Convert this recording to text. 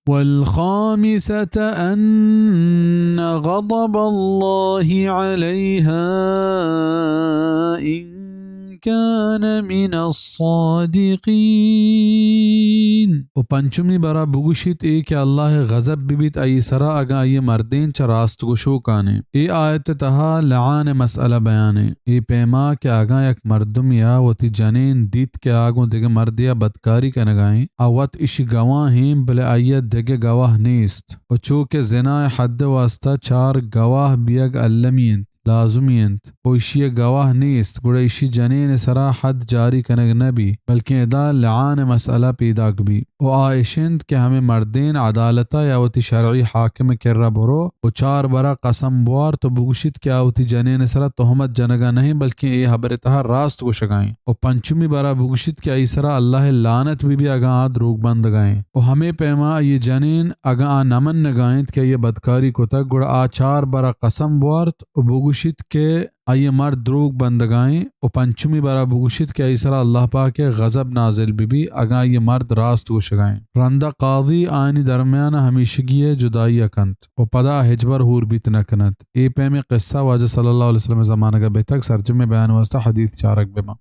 والخامسة أن غضب الله عليها إن كان من الصادقين۔ و پنچمی برا بگوشیت، اے کہ اللہ ء غضب ببیت آئی سرا، اگاں آئی مردین چہ راست گوشوکانیں۔ اے آیت ء تہا لعان ء مسئلہ بیان انت۔ اے پیما کہ اگاں یک مردمے ء وتی جنین دیت کہ آ گوں دگہ مردے ء بدکاری کنگا انت، آ وت ایشی گواہ انت، بلے آئی ء دگہ گواہ نیست۔ و چو کہ زنا ء حد ء واسطہ چار گواہ بیگ المی انت، لازمی انت، و ایشی ء گواہ نیست، گڑا ایشی جنین ء سرا حد جاری کنگ نہ بی، بلکیں ادا لعان ء مسئلہ پیداک بی۔ و آ اش انت کہ ہمے مردین عدالت ء یا وتی شرعی حاکم ء کرا برو و چار برا قسم بوارت و بگوشیت کہ آ وتی جنین ء سرا تہمت جنگا نہ انت، بلکیں اے ہبر ء تہا راست گوشگا انت۔ و پنچمی برا بگوشیت کہ آئی سرا اللہ ء لعنت بہ بی اگاں آ دروگ بندگا انت۔ و ہمے پیما آئی جنین اگاں آ نہ منگا انت کہ آئی بدکاری کتگ، گڑا آ چار برا قسم بوارت و بگوشیت کہ آئی ء مرد دروگ بندگا انت و پنچمی برا بگوشیت کہ آئی سرا اللہ پاک ء غضب نازل بہ بی اگاں آئی ء مرد راست گوشگا انت۔ رندا قاضی آیانی درمیان ء ہمیشگی ء جدائی ء کنت و پدا ہچبر ہور بیت نہ کنت۔ اے پیمیں قصہ واجہ صلی اللہ علیہ وسلم ء زمانگ ء بیتگ۔ سرجمیں بیان ء واسطہ حدیث چارگ بہ باں۔